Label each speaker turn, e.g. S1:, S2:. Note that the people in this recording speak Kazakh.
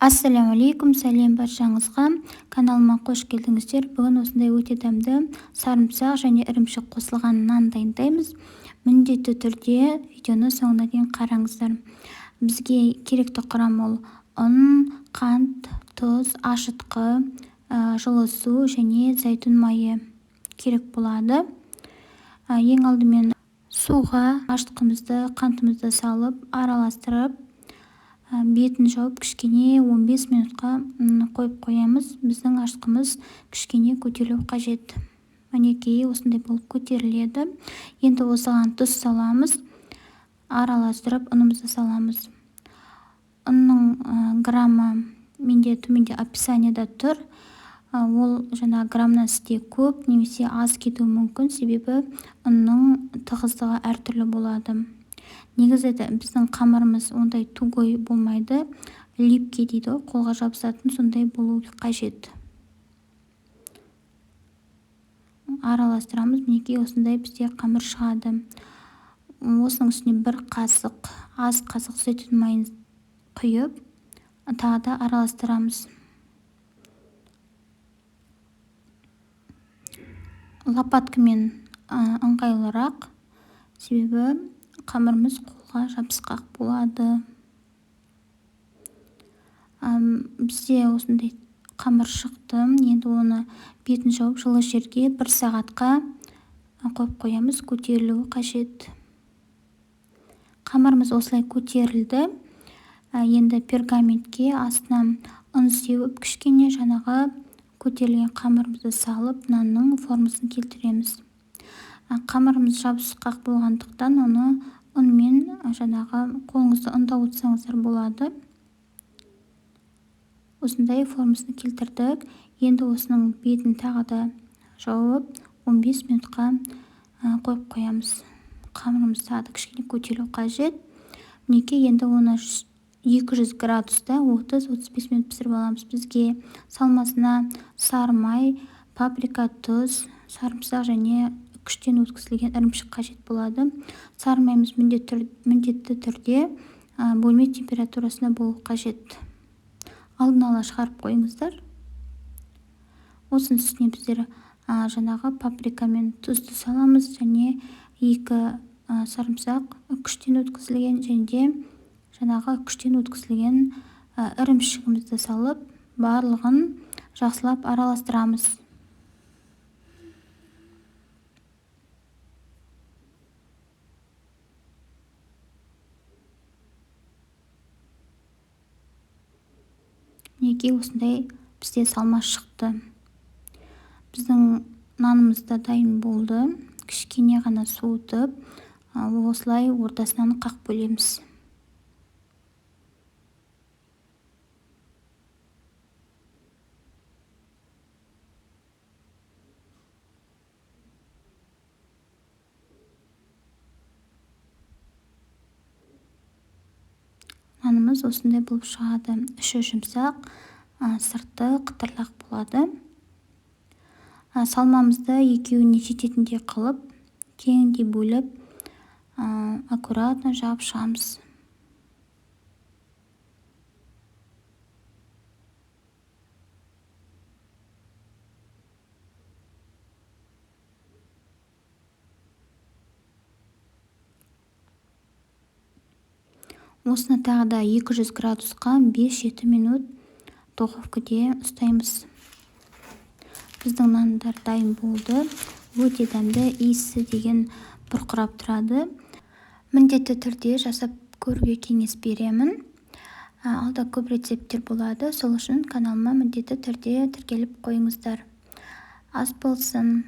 S1: Ассалаумағалейкум, сәлем баршаңызға! Каналыма қош келдіңіздер! Бүгін осындай өте дәмді сарымсақ және ірімшік қосылған нан дайындаймыз. Міндетті түрде видеоны соңына дейін қараңыздар. Бізге керекті құрам ол ұн, қант, тұз, ашытқы, жылы су және зәйтүн майы керек болады. Ең алдымен суға ашытқымызды, қантымызды салып араластырып, бетін жауып кішкене 15 минутқа қойып қоямыз. Біздің ашытқымыз кішкене көтерілу қажет. Мінекей, осындай болып көтеріледі. Енді осыған тұз саламыз, араластырып ұнымызды саламыз. Ұнның граммы менде төменде описанияда тұр. Ол жаңа граммнан сізде көп немесе аз кетуі мүмкін, себебі ұнның тығыздығы әртүрлі болады. Негізі біздің қамырымыз ондай тугой болмайды, липкий дейді ғой, қолға жабысатын сондай болу қажет. Араластырамыз. Мінекей, осындай бізде қамыр шығады. Осының үстіне бір қасық, аз қасық зәйтүн майын құйып, тағы да араластырамыз. Лопаткамен ыңғайлырақ, себебі қамырымыз қолға жабысқақ болады. Бізде осындай қамыр шықты. Енді оны бетін жауып жылы жерге бір сағатқа қойып қоямыз, көтерілуі қажет. Қамырымыз осылай көтерілді. Енді пергаментке астынан ұн сеуіп, кішкене жаңағы көтерілген қамырымызды салып, нанның формасын келтіреміз. Қамырымыз жабысқақ болғандықтан оны ұнмен, жаңағы қолыңызды ұндап отырсаңыздар болады. Осындай формасын келтірдік. Енді осының бетін тағы да жауып 15 минутқа қойып қоямыз. Қамырымыз тағы да кішкене көтерілу қажет. Мінекей, енді оны 200 градуста 30-35 минут пісіріп аламыз. Бізге салмасына сары май, паприка, тұз, сарымсақ және күштен өткізілген ірімшік қажет болады. Сары майымыз міндетті түрде бөлме температурасында болу қажет. Алдын ала шығарып қойыңыздар. Осының үстіне біздер жаңағы паприка мен тұзды саламыз және 2 сарымсақ күштен өткізілген және де жаңағы күштен өткізілген ірімшігімізді салып, барлығын жақсылап араластырамыз. Мінекей, осындай бізде салма шықты. Біздің нанымыз да дайын болды. Кішкене ғана суытып, осылай ортасынан қақ бөлеміз. Нанымыз осындай болып шығады. Іші жұмсақ, сырты қытырлақ болады. Салмамызды екеуіне жететіндей қылып, кеңдей бөліп, аккуратно жағып шығамыз. Осыны тағы да 200 градусқа 5-7 минут духовкаде ұстаймыз. Біздің нандар дайын болды. Өте дәмді, иісі деген бұрқырап тұрады. Міндетті түрде жасап көруге кеңес беремін. Алда көп рецепттер болады. Сол үшін каналыма міндетті түрде тіркеліп қойыңыздар. Ас болсын.